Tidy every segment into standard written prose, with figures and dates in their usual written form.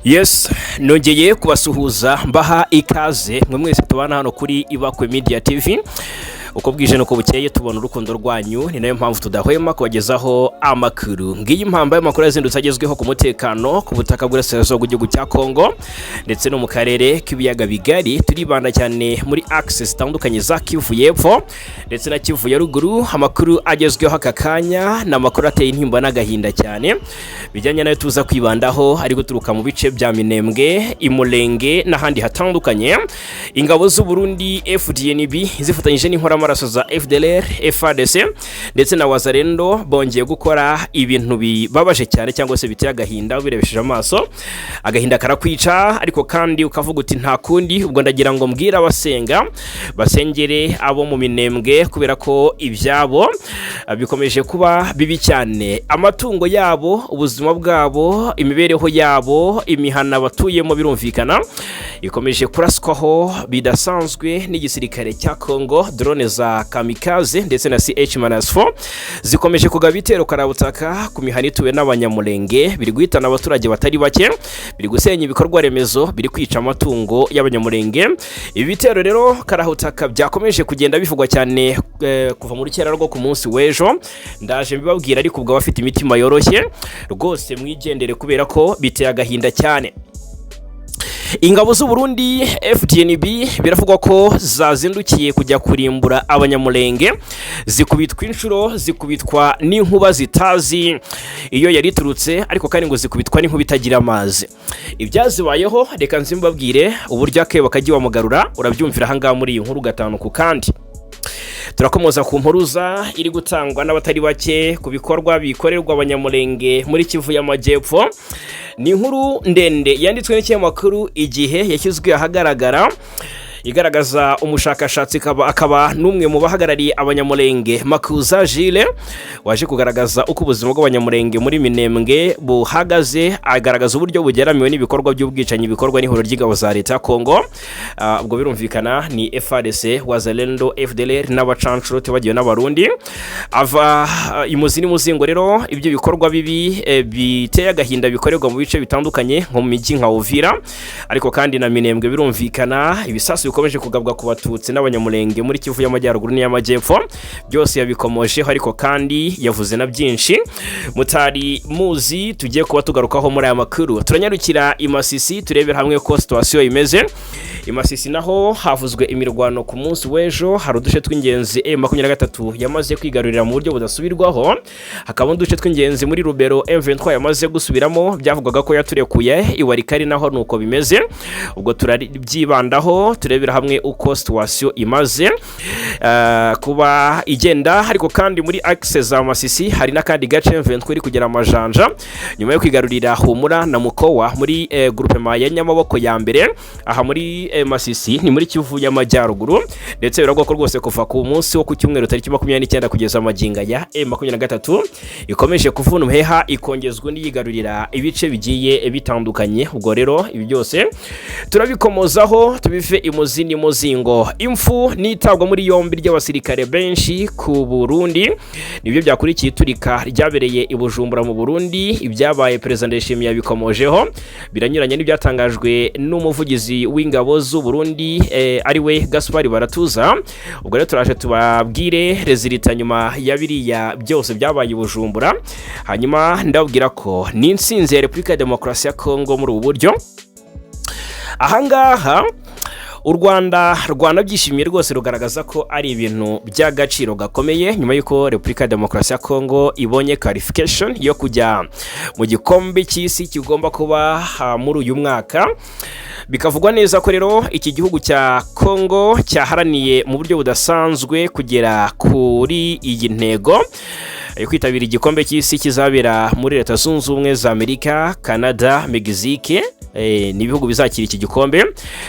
Yes, nongeye kubasuhuza, mbaha ikaze mwe mwese tubana hano kuri Ibakwe Media TV. Uko bwije nuko bukeye tubona urukundo rwanyu, ni nayo mpamvu tudahwema kubagezaho amakuru. Ngiyi impamba y'amakuru yazindutse agezweho ku mutekano ku butaka bw'Uburasirazuba bw'igihugu cya Kongo ndetse no mu karere k'ibiyaga bigari. Turibanda cyane muri axe zitandukanye za Kivu y'Epfo ndetse na Kivu ya Ruguru. Amakuru agezweho aka kanya ni amakuru ateye intimba n'agahinda cyane, bijyanye nayo tuza kwibandaho, ari guturuka mu bice bya Minembwe, Imulenge n'ahandi hatandukanye. Ingabo z'u Burundi FDNB zifatanyije n'inkoramaraso za FDLR, FARDC ndetse na Wazalendo bongeye gukora ibintu bibabaje cyane cyangwa se biteye agahinda. Ubirebesheje amaso, agahinda karakwica, ariko kandi ukavuga uti nta kundi. Ubwo ndagira ngo mbwire abasenga basengere abo mu Minembwe, kubera ko ibyabo bikomeje kuba bibi cyane. Amatungo yabo, ubuzima bwabo, imibereho yabo, imihana batuyemo, birumvikana ikomeje kuraswaho bidasanzwe n'igisirikare cya Congo. Drone za kamikaze ndetse na CH-4 zikomeje kugaba ibitero karabutaka ku mihana ituwe n'Abanyamulenge, biri guhitana abaturage batari bake, biri gusenya ibikorwa remezo, biri kwica amatungo y'Abanyamulenge. Ibi bitero rero karabutaka byakomeje kugenda bivugwa cyane kuva mu rukera rwo ku munsi w'ejo. Ndaje mbibabwira, ariko ubwo abafite imitima yoroshye rwose mwigendere, kubera ko biteye agahinda cyane. Ingabo z'u Burundi FDNB biravugwa ko zazindukiye kujya kurimbura Abanyamulenge, zikubitwa inshuro, zikubitwa n'inkuba zitazi iyo yari iturutse, ariko kandi ngo zikubitwa n'inkuba itagira amazi. Ibyazibayeho reka nzimbabwire, uburyo akebo kajya mugarura urabyumvira ahangaha muri iyi nkuru gatanu ku kandi. Turakomoza ku mpuruza iri gutangwa n'abatari bake ku bikorwa bikorerwa Abanyamulenge muri Kivu y'Amajyepfo. Ni inkuru ndende yanditswe n'ikinyamakuru Igihe, yashyizwe ahagaragara, igaragaza umushakashatsi akaba n'umwe mu bahagarariye Abanyamulenge, Makuza Jile, waje kugaragaza uko ubuzima bw'Abanyamulenge muri Minembwe buhagaze, agaragaza uburyo bugeramiwe n'ibikorwa by'ubwicanyi bikorwa n'ihuriro ry'ingabo za leta ya Kongo. Ubwo birumvikana ni FARDC, Wazalendo, FDLR n'abacancuro, tibagiwe n'Abarundi. Ava imuzi n'umuzingo rero ibyo bikorwa bibi biteye agahinda bikorerwa mu bice bitandukanye, nko mu mijyi nka Uvira, ariko kandi na Minembwe birumvikana, ibisasu bikomeje kugabwa ku Batutsi n'Abanyamulenge muri Kivu y'Amajyaruguru n'iy'Amajyepfo. Byose yabikomojeho, ariko kandi yavuze na byinshi mutari muzi tugiye kuba tugarukaho muri aya makuru. Turanyarukira i Masisi, turebera hamwe ko situation imeze i Masisi. Naho havuzwe imirwano ku munsi w'ejo. Hari uduce tw'ingenzi M23 yamaze kwigarurira mu buryo budasubirwaho, hakaba uduce tw'ingenzi muri Rubero M23 yamaze gusubiramo, byavugwaga ko yaturekuye. I Walikale naho nuko bimeze. Ubwo turabyibandaho, turebera hamwe uko situation imaze kuba igenda. Ariko kandi muri axe za Masisi hari n'akandi gace M23 iri kugera amajanja nyuma yo kwigarurira Humura na Mukowa muri groupement ya Nyamaboko ya mbere, aha muri Masisi, ni muri Kivu y'Amajyaruguru. Ndetse biravugwa ko rwose kuva ku munsi wo ku cyumweru tariki 29 kugeza magingo ya M23 ikomeje kuvuna umuheha, ikongezwa n'iyigarurira ibice bigiye bitandukanye. Ubwo rero ibi byose turabikomozaho, tubive imuzi n'imuzingo. Impfu n'itabwa muri yombi ry'abasirikare benshi ku Burundi nibyo byakurikiye iturika ryabereye i Bujumbura mu Burundi. Ibyabaye Perezida Ndayishimiye yabikomojeho, biranyuranye n'ibyatangajwe n'umuvugizi w'ingabo z'u Burundi ari we Gaspard Baratuza. Ubwo rero turaje tubabwire résultat nyuma ya biriya byose byabaye i Bujumbura. Hanyuma ndababwira ko ni intsinzi ya Repubulika ya Demokarasi ya Kongo muri ubu buryo. Ahangaha u Rwanda rwanabyishimiye rwose, rugaragaza ko ari ibintu by'agaciro gakomeye nyuma y'uko Repubulika ya Demokarasi ya Kongo ibonye qualification yo kujya mu gikombe cy'isi kigomba kuba muri uyu mwaka. Bikavugwa neza ko rero iki gihugu cya Kongo cyaharaniye mu buryo budasanzwe kugera kuri iyi ntego yo kwitabira igikombe cy'isi kizabera muri Leta Zunze Ubumwe za Amerika, Canada, Mexique. Ni ibihugu bizakira iki gikombe,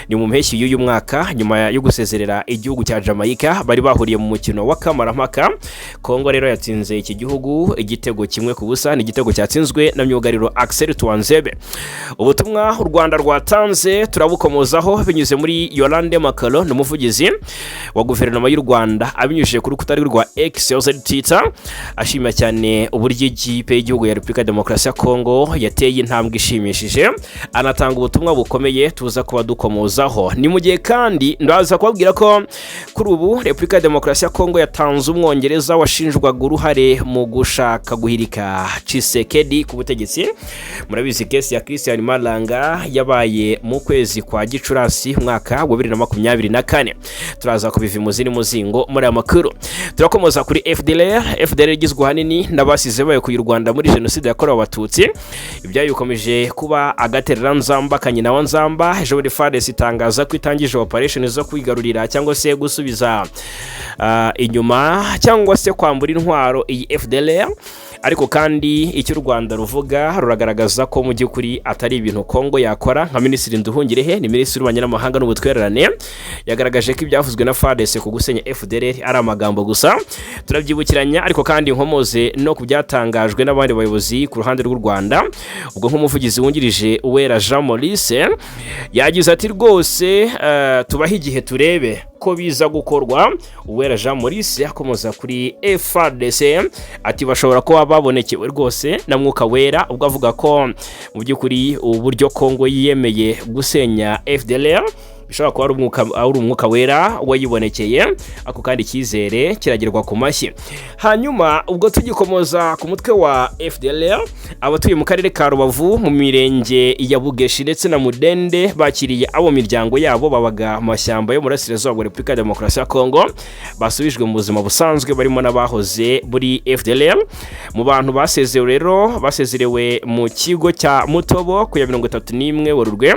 ni mu mpeshyi y'uyu mwaka. Nyuma yo gusezerera igihugu cya Jamaica bari bahuriye mu mukino wa kamarampaka, Kongo rero yatsinze iki gihugu igitego 1-0, ni igitego cyatsinzwe na myugariro Axel Tuanzebe. Ubutumwa u Rwanda rwatanze turabukomozaho binyuze muri Yolande Makolo, ni umuvugizi wa guverinoma y'u Rwanda, abinyujije ku rukuta rwa X yahoze ari Twitter, ashima cyane uburyo ikipe y'igihugu ya Repubulika ya Demokarasi ya Kongo yateye intambwe ishimishije. Anatanga ubutumwa bukomeye tuza kuba dukomozaho. Ni mu gihe kandi ndaza kubabwira ko kuri ubu Repubulika ya Demokarasi ya Kongo yatanze Umwongereza washinjwaga uruhare mu gushaka guhirika Tshisekedi ku butegetsi. Murabizi, case ya Christian Malanga yabaye mu kwezi kwa Gicurasi umwaka wa 2024. Turaza kubiva imuzi n'umuzingo muri aya makuru. Turakomoza kuri FDLR. FDLR igizwe ahanini n'abasize bayekuye u Rwanda muri Jenoside yakorewe Abatutsi. Ibyayo bikomeje kuba agatereranzamba, kanyina wa nzamba. Ejo bundi FARDC itangaza ko itangije operation zo kwigarurira cyangwa se gusubiza inyuma cyangwa se kwambura intwaro iyi FDLR. Ariko kandi icyo u Rwanda ruvuga, ruragaragaza ko mu by'ukuri atari ibintu Kongo yakora. Nka Minisitiri Nduhungirehe, ni Minisitiri w'Ububanyi n'Amahanga n'Ubutwererane, yagaragaje ko ibyavuzwe na FARDC ku gusenya FDLR ari amagambo gusa. Turabyibukiranya, ariko kandi nkomoze no ku byatangajwe n'abandi bayobozi ku ruhande rw'u Rwanda. Ubwo nk'umuvugizi wungirije Uwera Jean Maurice yagize ati: "Rwose tubahe igihe turebe ko biza gukorwa." Uwera Jean Maurice akomoza kuri FARDC ati: "Bashobora kuba babonekewe rwose na Mwuka Wera." Ubwo avuga ko mu by'ukuri uburyo Kongo yiyemeye gusenya FDLR bishobora kuba ari Umwuka Wera wayibonekeye. Ako kandi icyizere kiragerwa ku mashyi. Hanyuma ubwo tugikomoza ku mutwe wa FDLR, abatuye mu karere ka Rubavu mu mirenge ya Bugeshi ndetse na Mudende bakiriye abo miryango yabo babaga mu mashyamba yo mu burasirazuba bwa Repubulika ya Demokarasi ya Kongo basubijwe mu buzima busanzwe, barimo n'abahoze muri FDLR. Mu bantu basezerewe rero, basezerewe mu kigo cya Mutobo ku ya 31 Werurwe,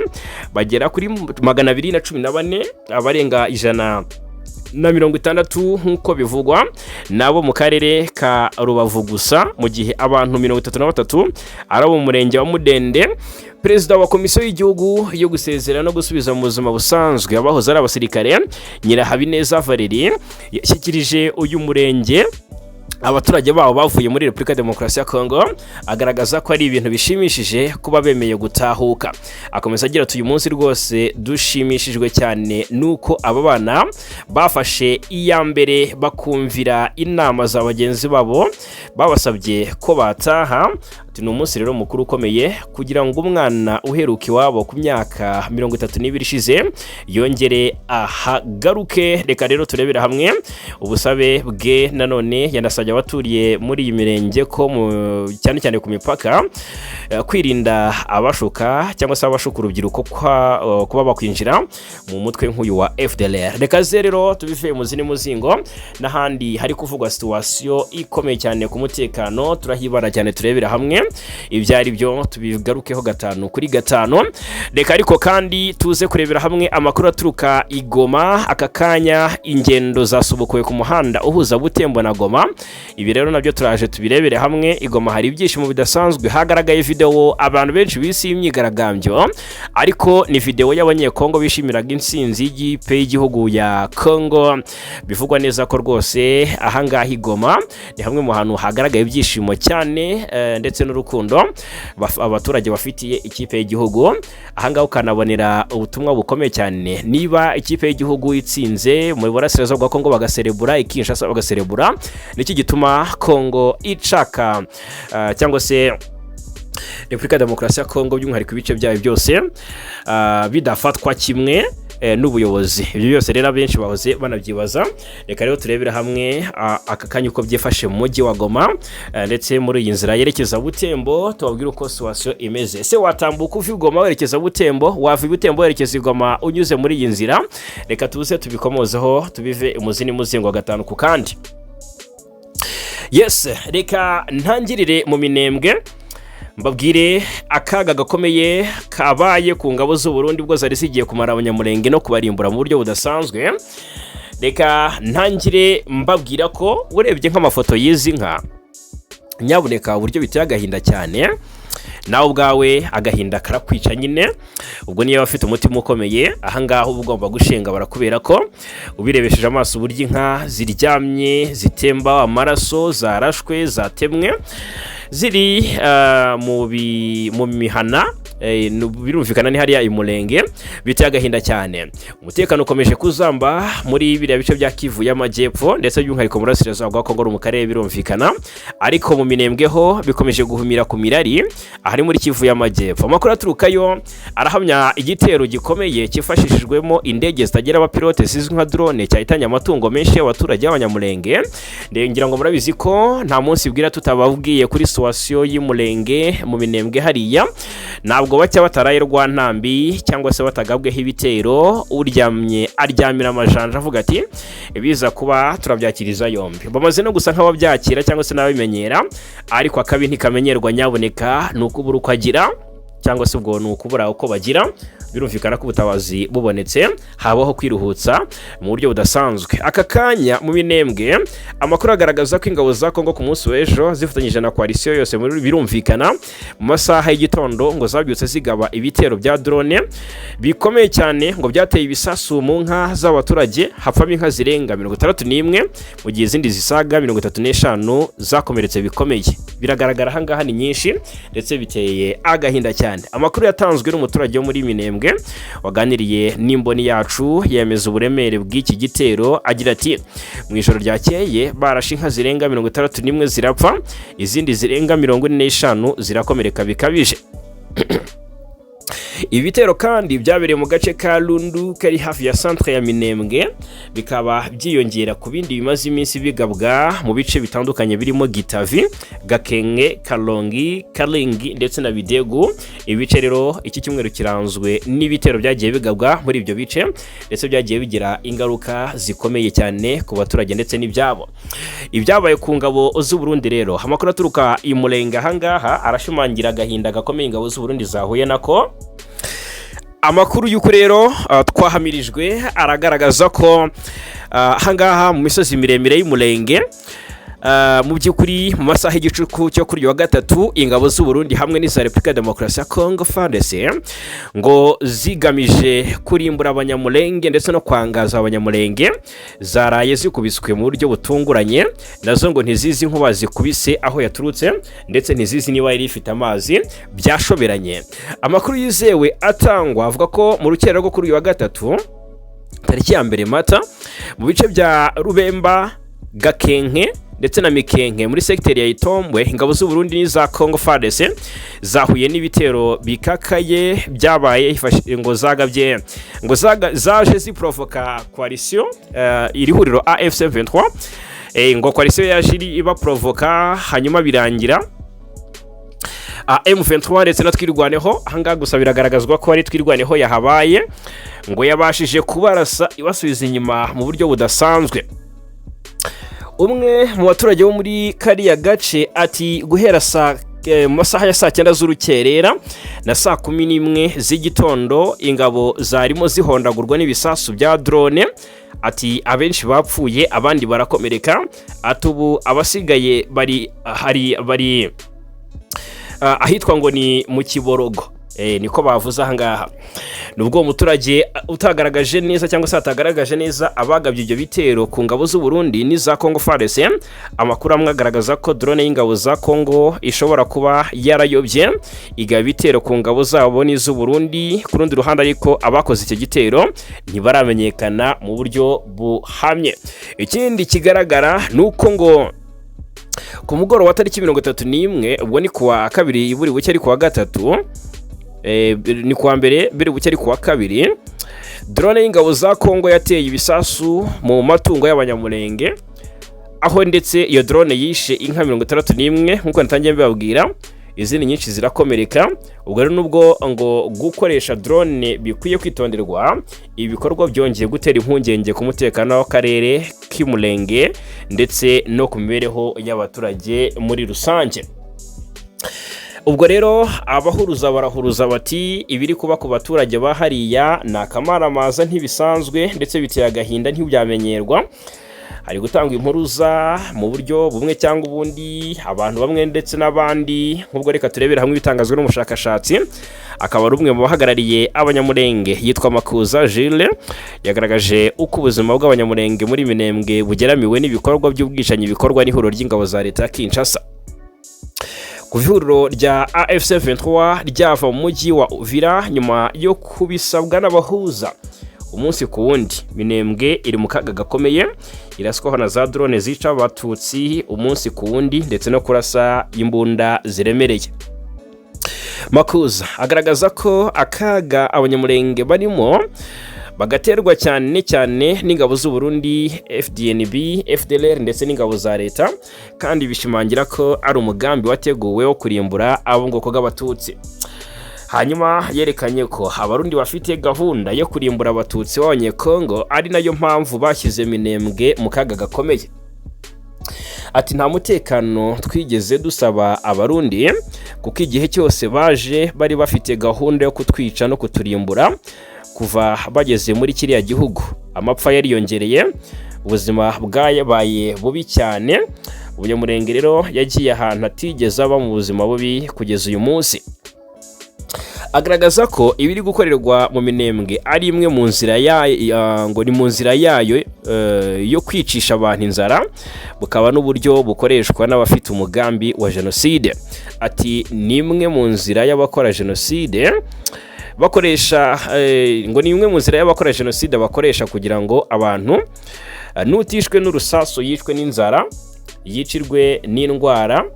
bagera kuri 214. Abarenga 160 nk'uko bivugwa nabo mu karere ka Rubavu gusa, mu gihe abantu 33 ari abo mu murenge wa Mudende. Perezida wa Komisiyo y'Igihugu yo gusezera no gusubiza mu buzima busanzwe abahoze ari abasirikare, Nyirahabineza Valerie, yashyikirije uyu murenge abaturage babo bavuye muri Repubulika ya Demokarasi ya Kongo, agaragaza ko ari ibintu bishimishije kuba bemeye gutahuka. Akomeza agira ati: "Uyu munsi rwose dushimishijwe cyane nuko aba bana bafashe iya mbere bakumvira inama za bagenzi babo babasabye ko bataha." Ati: "Ni umunsi rero mukuru ukomeye kugira ngo umwana uheruka iwabo ku myaka 32 ishize yongere ahagaruke." Reka rero turebere hamwe ubusabe bwe. Nanone yanasabye abaturiye muri iyi mirenge ko cyane cyane ku mipaka kwirinda abashuka cyangwa se abashuka urubyiruko kuba bakwinjira mu mutwe nk'uyu wa FDLR. Reka ze rero tubive mu zindi muzingo. N'ahandi hari kuvugwa situation ikomeye cyane ku mutekano, turahibara cyane, turebera hamwe ibyo ari byo, tubigarukeho gatanu kuri gatanu. Reka ariko kandi tuze kurebera hamwe amakuru aturuka i Goma. Aka kanya ingendo zasubukuwe ku muhanda uhuza Butembo na Goma. Ibi rero nabyo turaje tubirebere hamwe. I Goma hari ibyishimo bidasanzwe. Hagaragaye videwo abantu benshi bisi y'imyigaragambyo, ariko ni videwo y'Abanyekongo bishimiraga intsinzi y'ikipe y'igihugu ya Kongo. Bivugwa neza ko rwose ahangaha i Goma ni hamwe mu hantu hagaragaye ibyishimo cyane ndetse n'urukundo abaturage bafitiye ikipe y'igihugu. Ahangaha ukanabonera ubutumwa bukomeye cyane: niba ikipe y'igihugu itsinze mu burasirazuba bwa Kongo bagaserebura, i Kinshasa bagaserebura, niki gituma Kongo icaka cyangwa se Repubulika ya Demokarasi ya Kongo by'umwihariko ibice byayo byose bidafatwa kimwe n'ubuyobozi? Ibyo byose rero abenshi bahoze banabyibaza. Reka rero turebere hamwe aka kanya uko byifashe mu mujyi wa Goma ndetse muri iyi nzira yerekeza Butembo, tubabwire uko situation imeze. Ese watambuka uva i Goma werekeza Butembo? Wava i Butembo werekeza i Goma unyuze muri iyi nzira? Reka tuze tubikomozeho, tubive imuzi n'umuzingo gatanu ku kandi. Yes, reka ntangirire mu Minembwe, mbabwire akaga gakomeye kabaye ku ngabo z'u Burundi ubwo zari zigiye kumara Abanyamurenge no kubarimbura mu buryo budasanzwe. Reka ntangire mbabwira ko urebye nk'amafoto y'izi nka, nyabuneka, uburyo biteye agahinda cyane, nawe ubwawe agahinda karakwica nyine. Ubwo niyo afite umutima ukomeye, ahangaha uba ugomba gushenga barakubera ko ubirebesheje amaso uburyo inka ziryamye zitemba amaraso, zarashwe, zatemwe. ziri mu mihana. Birumvikana ni hariya Imulenge. Biteye agahinda cyane. Umutekano ukomeje kuzamba muri biriya bice bya Kivu y'Amajyepfo, ndetse by'umwihariko mu burasirazuba bwa Kongo mu karere, birumvikana. Ariko mu Minembwe ho bikomeje guhumira ku mirari ahari muri Kivu y'Amajyepfo. Amakuru aturukayo arahamya igitero gikomeye cyifashishijwemo indege zitagira abapilote zizwi nka drone, cyahitanye amatungo menshi y'abaturage b'Abanyamulenge. Ngira ngo murabizi ko nta munsi bwira tutababwiye kuri situation y'Imulenge mu Minembwe hariya. Ntabwo bacya bataraye rwa ntambi cyangwa se batagabweho ibitero. Uryamye aryamira amajanja, avuga ati biza kuba turabyakiriza yombi. Bamaze no gusa nk'ababyakira cyangwa se n'ababimenyera, ariko akabi ntikamenyerwa nyaboneka. Ni ukubura uko agira cyangwa se ubwo ni ukubura uko bagira. Birumvikana ko ubutabazi bubonetse habaho kwiruhutsa mu buryo budasanzwe. Aka kanya mu Minembwe amakuru agaragaza ko ingabo za Kongo ku munsi w'ejo zifatanyije na coalition yose muri, birumvikana, mu masaha y'igitondo ngo zabyutse zigaba ibitero bya drone bikomeye cyane, ngo byateye ibisasu mu nka z'abaturage, hapfamo inka zirenga 61, mu gihe izindi zisaga 35 zakomeretse bikomeye. Biragaragara ahangaha ni nyinshi, ndetse biteye agahinda cyane. Amakuru yatanzwe n'umuturage wo muri Minembwe waganiriye n'imboni yacu yemeza uburemere bw'iki gitero, agira ati: "Mu ijoro ryakeye barashe inka zirenga 61 zirapfa, izindi zirenga 45 zirakomereka bikabije." Ibi bitero kandi byabereye mu gace ka Rundu kari hafi ya centre ya Minembwe, bikaba byiyongera ku bindi bimaze iminsi bigabwa mu bice bitandukanye birimo Gitavi, Gakenke, Kalongi, Karingi ndetse na Bidegu. Ibi bice rero, iki cyumweru kiranzwe n'ibitero byagiye bigabwa muri ibyo bice, ndetse byagiye bigira ingaruka zikomeye cyane ku baturage ndetse n'ibyabo. Ibyabaye ku ngabo z'u Burundi rero, amakuru aturuka i Murenge ahangaha arashimangira agahinda gakomeye ingabo z'u Burundi zahuye nako. Amakuru y'uko rero twahamirijwe aragaragaza ko ahangaha mu misozi miremire y'Umurenge, mu by'ukuri mu masaha y'igicuku cyo kuri uyu wa gatatu, ingabo z'u Burundi hamwe n'iza Repubulika ya Demokarasi ya Congo FARDC ngo zigamije kurimbura Abanyamulenge ndetse no kwangaza Abanyamulenge, zaraye zikubiswe mu buryo butunguranye. Nazo ngo ntizizi inkuba zikubise aho yaturutse, ndetse ntizizi niba yari ifite amazi, byashoberanye. Amakuru yizewe atangwa avuga ko mu rukera rwo kuri uyu wa gatatu tariki ya 1 Mata, mu bice bya Rubemba, Gakenke ndetse na Mikenke muri segiteri ya Itombwe, ingabo z'u Burundi n'iza Congo FARDC zahuye n'ibitero bikakaye byabaye ngo zagabye, ngo zaje ziprovoka coalition, iri huriro AFC 23. Ngo coalition yaje ibaprovoka, hanyuma birangira M23 ndetse na Twirwaneho, ahangaha gusa biragaragazwa ko ari Twirwaneho yahabaye, ngo yabashije kubarasa ibasubiza inyuma mu buryo budasanzwe. Umwe mu baturage bo muri kariya gace ati guhera saa mu masaha ya saa 9 z'urukerera na saa 11 z'igitondo, ingabo zarimo zihondagurwa n'ibisasu bya drone. Ati abenshi bapfuye, abandi barakomereka. Ati ubu abasigaye bari hari bari ahitwa ngo ni mu Kiborogo. Niko bavuze ahangaha. Nubwo uwo muturage utagaragaje neza cyangwa se atagaragaje neza abagabye ibyo bitero ku ngabo z'u Burundi n'iza Congo FARDC, amakuru amwe agaragaza ko drone y'ingabo za Congo ishobora kuba yarayobye igaba ibitero ku ngabo zabo n'iz'u Burundi. Ku rundi ruhande ariko, abakoze icyo gitero ntibaramenyekana mu buryo buhamye. Ikindi kigaragara ni uko ngo ku mugoroba wa tariki 31, ubwo ni kuwa kabiri buri buke ari kuwa gatatu, ni kuwa mbere biri buke ari kuwa kabiri, drone y'ingabo za Kongo yateye ibisasu mu matungo y'Abanyamulenge, aho ndetse iyo drone yishe inka 61 nk'uko natangiye mbibabwira, izindi nyinshi zirakomereka. Ubwo rero nubwo ngo gukoresha drone bikwiye kwitonderwa, ibi bikorwa byongeye gutera impungenge ku mutekano w'akarere k'Imulenge ndetse no ku mibereho y'abaturage muri rusange. Ubwo rero abahuruza barahuruza bati ibiri kuba ku baturage ba hariya ni akamaramaza, ntibisanzwe, ndetse biteye agahinda, ntibyamenyerwa. Hari gutangwa impuruza mu buryo bumwe cyangwa ubundi, abantu bamwe ndetse n'abandi. Nk'ubwo reka turebere hamwe ibitangazwa n'umushakashatsi, akaba ari umwe mu bahagarariye Abanyamurenge, yitwa Makuza Jules. Yagaragaje uko ubuzima bw'Abanyamurenge muri Minembwe bugeramiwe n'ibikorwa by'ubwicanyi bikorwa n'ihuriro ry'ingabo za leta ya Kinshasa. Ku ihuriro rya AFC 23 ryava mu mujyi wa Uvira nyuma yo kubisabwa n'abahuza, umunsi ku wundi Minembwe iri mu kaga gakomeye, iraswaho na za drone zica Abatutsi umunsi ku wundi, ndetse no kurasa imbunda ziremereye. Makuza agaragaza ko akaga Abanyamurenge barimo bagaterwa cyane cyane n'ingabo z'u Burundi, FDNB, FDLR ndetse n'ingabo za leta, kandi bishimangira ko ari umugambi wateguwe wo kurimbura abo mu bwoko bw'Abatutsi. Hanyuma yerekanye ko Abarundi bafite gahunda yo kurimbura Abatutsi b'Abanyekongo, ari nayo mpamvu bashyize Minembwe mu kaga gakomeye. Ati: "Nta mutekano twigeze dusaba Abarundi, kuko igihe cyose baje bari bafite gahunda yo kutwica no kuturimbura. Kuva bageze muri kiriya gihugu amapfa yariyongereye, ubuzima bwabaye bubi cyane. Umunyamurenge rero yagiye ahantu atigeze aba mu buzima bubi kugeza uyu munsi." Agaragaza ko ibiri gukorerwa mu Minembwe ari imwe mu nzira ya ngo ni mu nzira yayo yo kwicisha abantu inzara, bukaba n'uburyo bukoreshwa n'abafite umugambi wa jenoside. Ati: "Ni imwe mu nzira y'abakora jenoside bakoresha, ngo ni imwe mu nzira y'abakora jenoside bakoresha kugira ngo abantu nutishwe n'urusasu yicwe n'inzara, yicirwe n'indwara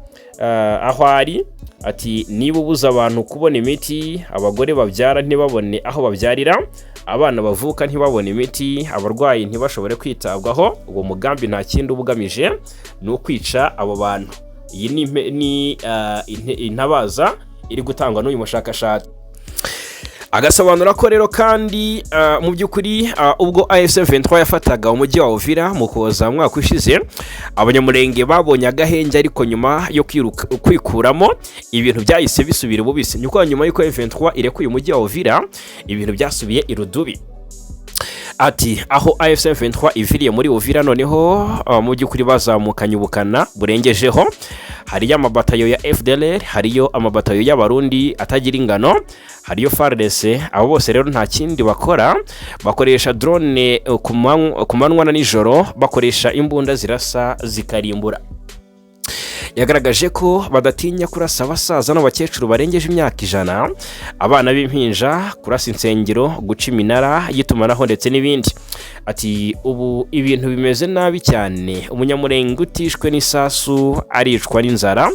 aho ari." Ati: "Niba ubuza abantu kubona imiti, abagore babyara ntibabone aho babyarira, abana bavuka ntibabone imiti, abarwayi ntibashobore kwitabwaho, uwo mugambi nta kindi uba ugamije, ni ukwica abo bantu." Iyi ni intabaza iri gutangwa n'uyu mushakashatsi. Agasobanura ko rero kandi mu by'ukuri ubwo AFC 23 yafataga umujyi wa Uvira mu Kuboza mu mwaka ushize, Abanyamurenge babonye agahenge, ariko nyuma yo kwikuramo ibintu byahise bisubira ububisi. Ni uko nyuma y'uko M23 irekuye umujyi wa Uvira, ibintu byasubiye irudubi. Ati: "Aho AFC 23 iviriye muri Uvira, noneho mu by'ukuri bazamukanye ubukana burengejeho. Hariyo amabatayo ya FDLR, hariyo amabatayo y'Abarundi atagira ingano, hariyo FARDC. Abo bose rero nta kindi bakora, bakoresha drone ku manywa na nijoro, bakoresha imbunda zirasa zikarimbura." Yagaragaje ko badatinya kurasa abasaza n'abakecuru barengeje imyaka 100, abana b'impinja, kurasa insengero, guca iminara y'itumanaho ndetse n'ibindi. Ati: "Ubu ibintu bimeze nabi cyane. Umunyamurenge utishwe n'isasu aricwa n'inzara,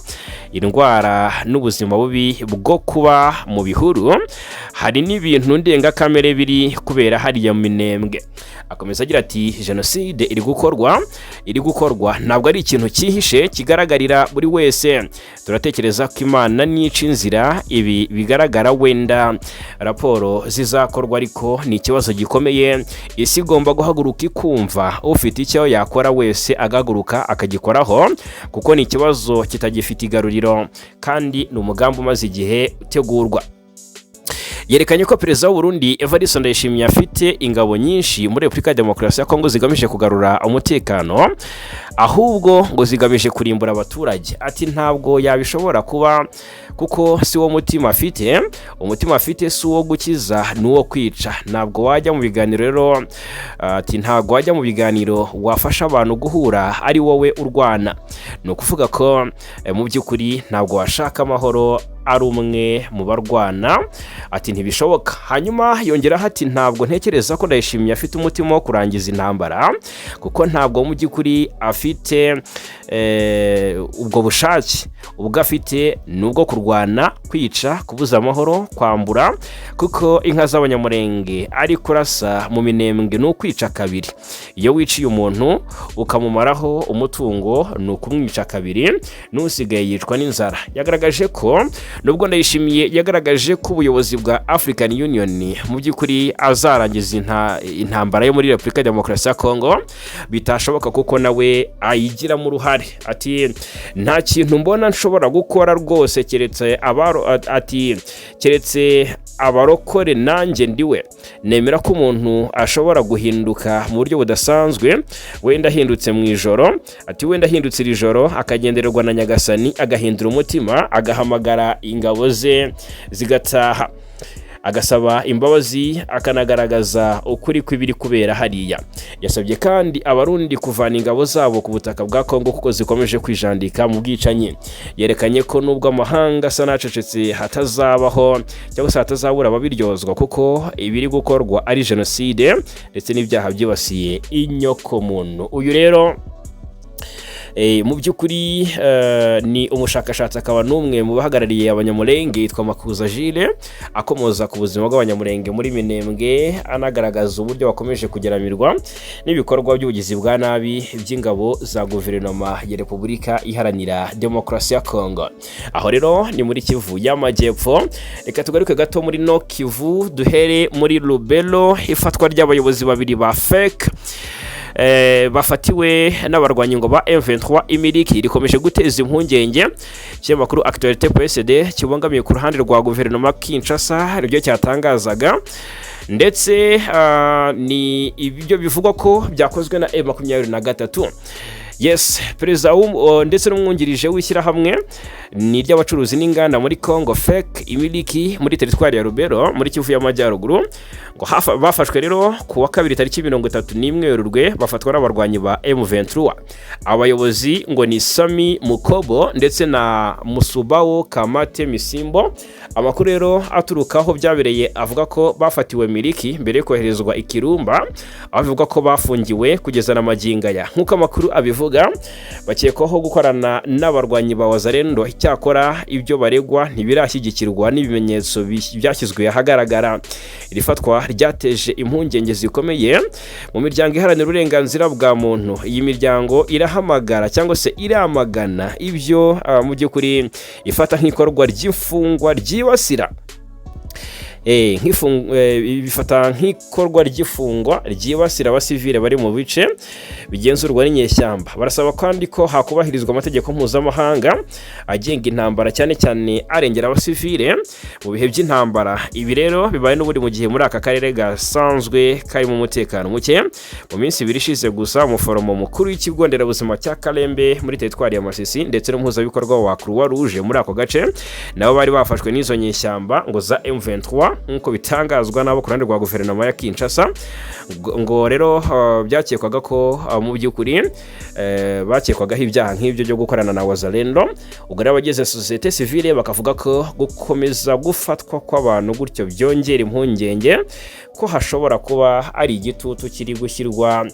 indwara n'ubuzima bubi bwo kuba mu bihuru. Hari n'ibintu ndengakamere biri kubera hariya mu Minembwe." Akomeza agira ati: "Jenoside iri gukorwa ntabwo ari ikintu cyihishe, kigaragarira buri wese. Turatekereza ko Imana nica inzira ibi bigaragara, wenda raporo zizakorwa, ariko ni ikibazo gikomeye. Isi igomba guhaguruka ikumva, ufite icyo yakora wese agahaguruka akagikoraho, kuko ni ikibazo kitagifite igaruriro kandi ni umugambi umaze igihe utegurwa." Yerekanye ko Perezida w'u Burundi Evariste Ndayishimiye afite ingabo nyinshi muri Repubulika ya Demokarasi ya Kongo zigamije kugarura umutekano, ahubwo ngo zigamije kurimbura abaturage. Ati: "Ntabwo yabishobora kuba, kuko si wo mutima afite. Umutima afite si uwo gukiza, ni uwo kwica. Ntabwo wajya mu biganiro rero." Ati: "Ntabwo wajya mu biganiro wafasha abantu guhura ari wowe urwana. Ni ukuvuga ko mu by'ukuri ntabwo washaka amahoro ari umwe mu barwana." Ati: "Ntibishoboka." Hanyuma yongeraho ati: "Ntabwo ntekereza ko Ndayishimiye afite umutima wo kurangiza intambara, kuko ntabwo mu by'ukuri afite ubwo bushake. Ubwo afite ni ubwo kurwana, kwica, kubuza amahoro, kwambura, kuko inka z'Abanyamurenge ari kurasa mu Minembwe ni ukwica kabiri. Iyo wiciye umuntu ukamumaraho umutungo ni ukumwica kabiri, n'usigaye yicwa n'inzara." Yagaragaje ko nubwo Ndayishimiye yagaragaje ko ubuyobozi bwa African Union mu by'ukuri azarangiza intambara yo muri Repubulika ya Demokarasi ya Kongo, bitashoboka kuko nawe ayigiramo uruhare. Ati: "Nta kintu mbona nshobora gukora rwose, keretse abaro," ati: "keretse abarokore nanjye ndiwe. Nemera ko umuntu ashobora guhinduka mu buryo budasanzwe, wenda ahindutse mu ijoro." Ati: "Wenda ahindutse iri joro, akagendererwa na Nyagasani, agahindura umutima, agahamagara ingabo ze zigataha." Agasaba imbabazi, akanagaragaza ukuri kw'ibiri kubera hariya. Yasabye kandi Abarundi kuvana ingabo zabo ku butaka bwa Kongo kuko zikomeje kwijandika mu bwicanyi. Yerekanye ko nubwo amahanga asa n'acecetse, hatazabaho cyangwa se hatazabura ababiryozwa, kuko ibiri gukorwa ari jenoside ndetse n'ibyaha byibasiye inyokomuntu. Uyu rero mu by'ukuri ni umushakashatsi, akaba n'umwe mu bahagarariye Abanyamurenge, yitwa Makuza Jile, akomoza ku buzima bw'Abanyamurenge muri Minembwe, anagaragaza uburyo bakomeje kugeramirwa n'ibikorwa by'ubugizi bwa nabi by'ingabo za guverinoma ya Repubulika Iharanira Demokarasi ya Kongo. Aho rero ni muri Kivu y'Amajyepfo. Reka tugaruke gato muri Nord Kivu, duhere muri Lubero. Ifatwa ry'abayobozi babiri ba FEC bafatiwe n'abarwanyi ngo ba M23 imiriki rikomeje guteza impungenge. Ikinyamakuru Actualité PSD kibangamiye ku ruhande rwa guverinoma Kinshasa nibyo cyatangazaga, ndetse ni ibyo bivugwa ko byakozwe na M23. Yes, perezida ndetse n'umwungirije w'ishyirahamwe ni iry'abacuruzi n'inganda muri Congo, FEC imiliki muri teritwari ya Rubero muri Kivu y'Amajyaruguru, ngo bafashwe rero ku wa kabiri tariki 31 Werurwe, bafatwa n'abarwanyi ba M23. Abayobozi ngo ni Sami Mukobo ndetse na Musubawo Kamate Misimbo. Amakuru rero aturuka aho byabereye avuga ko bafatiwe Miriki mbere yo koherezwa i Kirumba, aho bivugwa ko bafungiwe kugeza na magingo aya. Nk'uko amakuru abivuga, bakekwaho gukorana n'abarwanyi ba Wazalendo. Icyakora ibyo baregwa ntibirashyigikirwa n'ibimenyetso byashyizwe ahagaragara. Iri fatwa ryateje impungenge zikomeye mu miryango iharanira uburenganzira bwa muntu. Iyi miryango irahamagara cyangwa se iramagana ibyo mu by'ukuri ifata nk'ikorwa ry'imfungwa ryibasira bifata nk'ikorwa ry'ifungwa ryibasira abasivile bari mu bice bigenzurwa n'inyeshyamba. Barasaba kandi ko hakubahirizwa amategeko mpuzamahanga agenga intambara, cyane cyane arengera abasivile mu bihe by'intambara. Ibi rero bibaye n'ubundi mu gihe muri aka karere gasanzwe karimo umutekano muke. Mu minsi 2 ishize gusa, umuforomo mukuru w'ikigo nderabuzima cya Karembe muri teritwari ya Masisi ndetse n'umuhuzabikorwa wa Croix Rouge muri ako gace nabo bari bafashwe n'izo nyeshyamba ngo za M23, nk'uko bitangazwa n'abo ku ruhande rwa guverinoma ya Kinshasa. Ngo rero byakekwaga ko mu by'ukuri bakekwagaho ibyaha nk'ibyo byo gukorana na Wazalendo. Ubwo rero abagize sosiyete sivile bakavuga ko gukomeza gufatwa kw'abantu gutyo byongera impungenge ko hashobora kuba ari igitutu kiri gushyirwa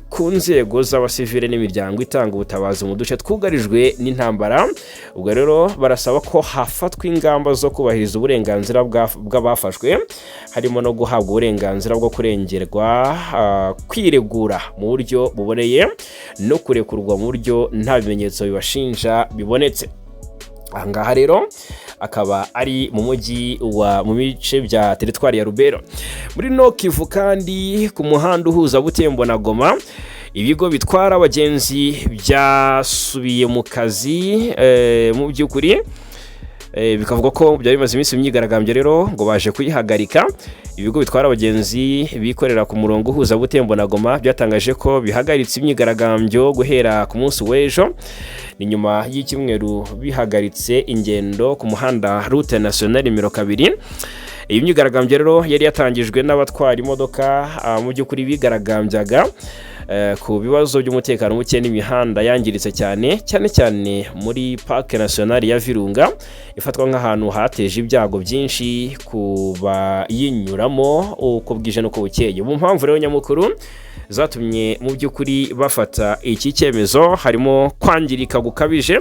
ku nzego z'abasivile n'imiryango itanga ubutabazi mu duce twugarijwe n'intambara. Ubwo rero barasaba ko hafatwa ingamba zo kubahiriza uburenganzira bw'abafashwe, harimo no guhabwa uburenganzira bwo kurengerwa, kwiregura mu buryo buboneye no kurekurwa mu buryo nta bimenyetso bibashinja bibonetse. Ahangaha rero akaba ari mu mujyi wa mu bice bya teritwari ya Rubero muri Nord Kivu. Kandi ku muhanda uhuza Butembo na Goma, ibigo bitwara abagenzi byasubiye mu kazi. Mu by'ukuri bikavuga ko byari bimaze iminsi imyigaragambyo, rero ngo baje kuyihagarika. Ibigo bitwara abagenzi bikorera ku murongo uhuza Butembo na Goma byatangaje ko bihagaritse imyigaragambyo guhera ku munsi w'ejo. Ni nyuma y'icyumweru bihagaritse ingendo ku muhanda Route Nationale nimero 2. Iyi myigaragambyo rero yari yatangijwe n'abatwara imodoka, mu by'ukuri bigaragambyaga ku bibazo by'umutekano muke n'imihanda yangiritse cyane, cyane cyane muri Parc National ya Virunga, ifatwa nk'ahantu hateje ibyago byinshi ku bayinyuramo uko bwije n'uko bukeye. Mu mpamvu rero nyamukuru zatumye mu by'ukuri bafata iki cyemezo harimo kwangirika gukabije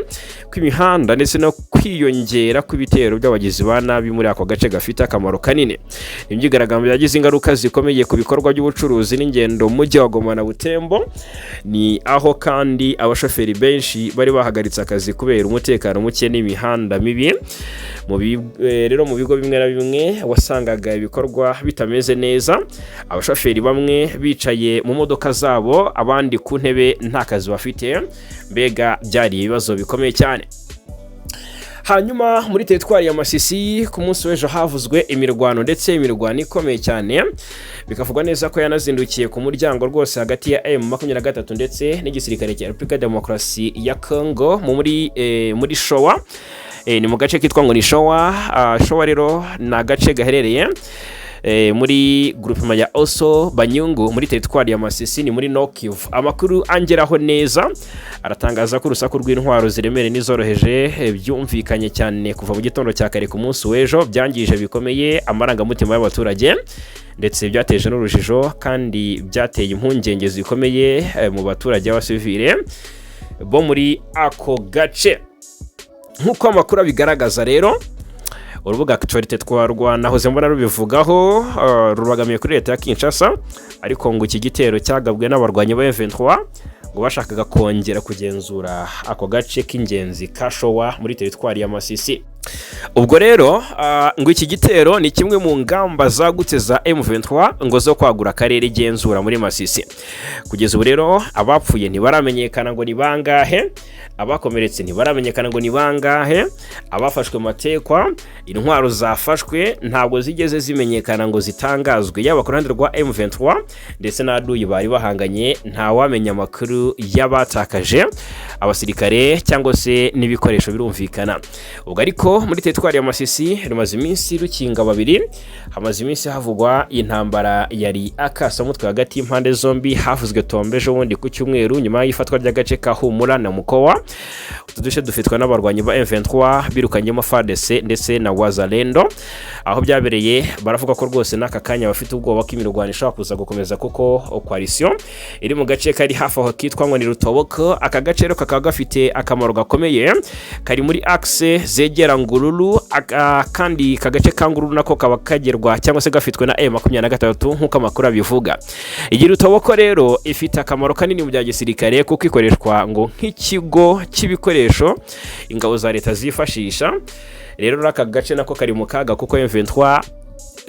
kw'imihanda ndetse no kwiyongera kw'ibitero by'abagizi ba nabi muri ako gace gafite akamaro kanini. Imyigaragambyo yagize ingaruka zikomeye ku bikorwa by'ubucuruzi n'ingendo mu mujyi wa Goma na Butembo. Ni aho kandi abashoferi benshi bari bahagaritse akazi kubera umutekano muke n'imihanda mibi. Rero mu bigo bimwe na bimwe wasangaga ibikorwa bitameze neza, abashoferi bamwe bicaye mu modoka zabo, abandi ku ntebe, nta kazi bafite. Mbega byari ibibazo bikomeye cyane. Hanyuma muri teritwari ya Masisi, ku munsi w'ejo havuzwe imirwano, ndetse imirwano ikomeye cyane, bikavugwa neza ko yanazindukiye ku muryango rwose, hagati ya M23 ndetse n'igisirikare cya Repubulika ya Demokarasi ya Congo muri Showa. Ni mu gace kitwa ngo ni Showa. Showa rero ni agace gaherereye muri groupement ya Oso Banyungu muri teritwari ya Masisi, ni muri Nord Kivu. Amakuru angeraho neza aratangaza ko urusaku rw'intwaro ziremereye n'izoroheje byumvikanye cyane kuva mu gitondo cya kare ku munsi w'ejo, byangije bikomeye amarangamutima y'abaturage, ndetse byateje n'urujijo kandi byateye impungenge zikomeye mu baturage b'abasivile bo muri ako gace. Nk'uko amakuru abigaragaza rero, urubuga Actualité twarwa nahoze mbona rubivugaho, rubagamiye kuri leta ya Kinshasa, ariko ngo iki gitero cyagabwe n'abarwanyi ba M23 ngo bashakaga kongera kugenzura ako gace k'ingenzi ka Showa muri teritwari ya Masisi. Ubwo rero ngo iki gitero ni kimwe mu ngamba zagutse za M23 ngo zo kwagura akarere igenzura muri Masisi. Kugeza ubu rero abapfuye ntibaramenyekana ngo ni bangahe, abakomeretse ntibaramenyekana ngo ni bangahe, abafashwe matekwa, intwaro zafashwe ntabwo zigeze zimenyekana ngo zitangazwe, yaba ku ruhande rwa M23 ndetse n'aduyi bari bahanganye. Ntawamenya amakuru y'abatakaje abasirikare cyangwa se n'ibikoresho, birumvikana. Ubwo ariko muri teritwari ya Masisi rumaze iminsi rukinga babiri, hamaze iminsi havugwa intambara yari akasamutwe hagati y'impande zombi. Havuzwe tombe ejo bundi ku cyumweru nyuma y'ifatwa ry'agace ka Humura na Mukowa. Utu duce dufitwe n'abarwanyi ba M23 birukanyemo FARDC ndetse na Wazalendo. Aho byabereye baravuga ko rwose n'aka kanya bafite ubwoba ko imirwano ishobora kuza gukomeza, kuko coalition iri mu gace kari hafi aho kitwa ngo ni Rutoboko. Aka gace rero kakaba gafite akamaro gakomeye, kari muri axe zegera Ngururu, kandi aka gace ka Ngururu nako kaba kagerwa cyangwa se gafitwe na M23 nk'uko amakuru abivuga. Iyi Rutoboko rero ifite akamaro kanini mu bya gisirikare, kuko ikoreshwa ngo nk'ikigo cy'ibikoresho ingabo za leta zifashisha. Rero aka gace nako kari mu kaga, kuko M23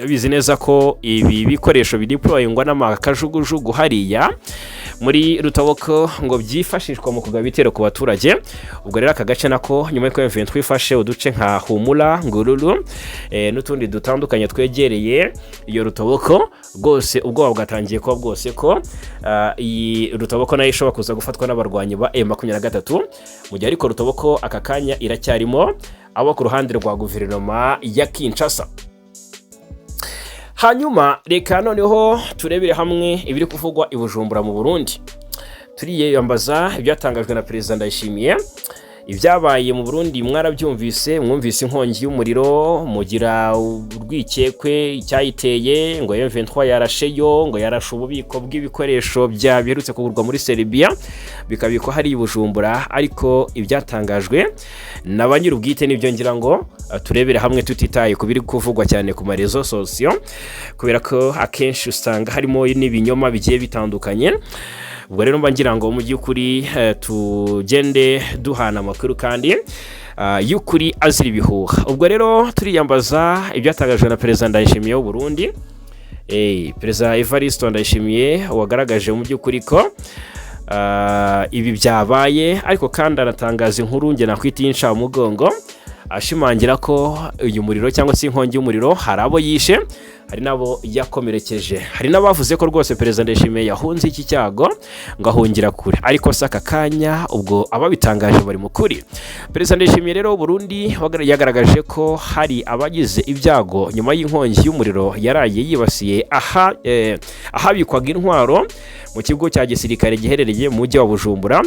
bizi neza ko ibi bikoresho bideployingwa n'amakajugujugu hariya muri Rutoboko ngo byifashishwa mu kugaba ibitero ku baturage. Ubwo rero aka gace nako, nyuma y'uko M23 ifashe uduce nka Humura, Ngururu n'utundi dutandukanye twegereye iyo Rutoboko, rwose ubwoba bwatangiye kuba bwose ko iyi Rutoboko nayo ishobora kuza gufatwa n'abarwanyi ba M23, mu gihe ariko Rutoboko aka kanya iracyarimo abo ku ruhande rwa guverinoma ya Kinshasa. Hanyuma reka noneho turebere hamwe ibiri kuvugwa i Bujumbura mu Burundi. Turiyambaza ibyatangajwe na Perezida Ndayishimiye. Ibyabaye mu Burundi mwarabyumvise, mwumvise inkongi y'umuriro, mugira urwikekwe icyayiteye, ngo M23 yarasheyo, ngo yarashe ububiko bw'ibikoresho bya biherutse kugurwa muri Serbia bikabikwa hari i Bujumbura. Ariko ibyatangajwe na ba nyir'ubwite nibyo ngira ngo turebere hamwe, tutitaye ku biri kuvugwa cyane ku ma réseaux sociaux, kubera ko akenshi usanga harimo n'ibinyoma bigiye bitandukanye. Ubwo rero mba ngira ngo mu by'ukuri tugende duhana amakuru kandi y'ukuri azira ibihuha. Ubwo rero turiyambaza ibyatangajwe na Perezida Ndayishimiye w'u Burundi, Perezida Evariste Ndayishimiye, wagaragaje mu by'ukuri ko ibi byabaye, ariko kandi anatangaza inkuru nge nakwita y'incamugongo, ashimangira ko uyu muriro cyangwa se inkongi y'umuriro hari abo yishe, hari n'abo yakomerekeje. Hari n'abavuze ko rwose Perezida Ndayishimiye yahunze iki cyago ngo ahungira kure, ariko si aka kanya ubwo ababitangaje bari mu kuri. Perezida Ndayishimiye rero w'u Burundi yagaragaje ko hari abagize ibyago nyuma y'inkongi y'umuriro yaraye yibasiye aha ahabikwaga intwaro mu kigo cya gisirikare giherereye mu mujyi wa Bujumbura.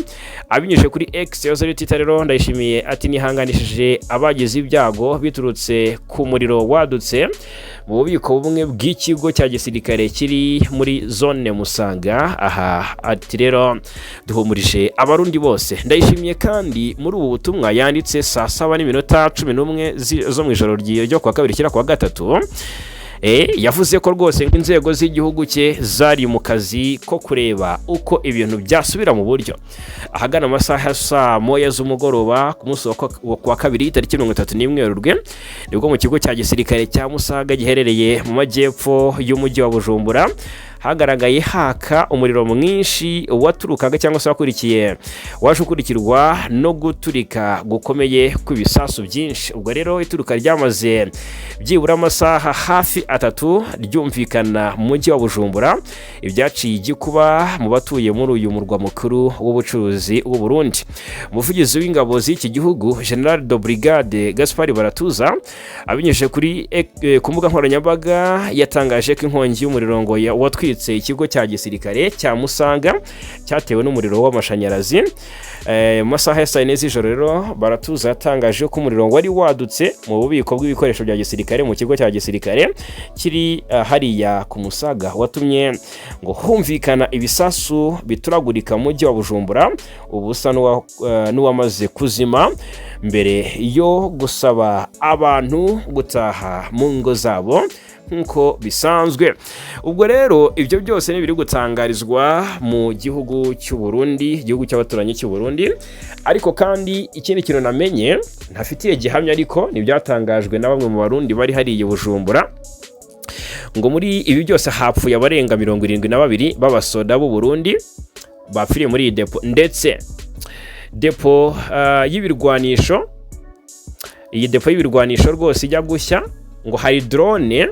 Abinyujije kuri X yahoze ari Twitter rero, Ndayishimiye ati: "Nihanganishije abagize ibyago biturutse ku muriro wadutse mu bubiko bumwe bw'ikigo cya gisirikare kiri muri zone Musaga." Aha ati rero duhumurije Abarundi bose. Ndayishimiye kandi muri ubu butumwa yanditse saa 7:11 zo mu ijoro ryo kuwa kabiri kira kuwa gatatu, yavuze ko rwose inzego z'igihugu cye zari mu kazi ko kureba uko ibintu byasubira mu buryo. Ahagana amasaha ya saa 1 z'umugoroba ku munsi wa kuwa kabiri tariki 31 Werurwe, nibwo mu kigo cya gisirikare cya Musaga giherereye mu majyepfo y'umujyi wa Bujumbura. Hagaragaye haka umuriro mwinshi waturukaga cyangwa se wakurikiye, waje ukurikirwa no guturika gukomeye kw'ibisasu byinshi. Ubwo rero iturika ryamaze byibura amasaha hafi 3 ryumvikana mu mujyi wa Bujumbura, ibyaciye igikuba mu batuye muri uyu murwa mukuru w'ubucuruzi w'u Burundi. Umuvugizi w'ingabo z'iki gihugu, General de Brigade Gaspard Baratuza, abinyujije ku mbuga nkoranyambaga, yatangaje ko inkongi y'umuriro ngo watwitse ikigo cya gisirikare cya Musanga cyatewe n'umuriro w'amashanyarazi. Mu masaha ya saa 4 z'ijoro rero, Baratuza yatangaje ko umuriro wari wadutse mu bubiko bw'ibikoresho bya gisirikare mu kigo cya gisirikare kiri hariya ku Musaga, watumye ngo humvikana ibisasu bituragurika mu mujyi wa Bujumbura, ubu usa n'uwamaze kuzima, mbere yo gusaba abantu gutaha mu ngo zabo nk'uko bisanzwe. Ubwo rero ibyo byose ni ibiri gutangarizwa mu gihugu cy'u Burundi, igihugu cy'abaturanyi cy'u Burundi. Ariko kandi ikindi kintu namenye ntafitiye gihamya, ariko ni ibyatangajwe na bamwe mu Barundi bari hariya i Bujumbura, ngo muri ibi byose hapfuye abarenga 72 b'abasoda b'u Burundi bapfiriye muri iyi depo, ndetse depo y'ibirwanisho, iyi depo y'ibirwanisho rwose ijya gushya, ngo hari drone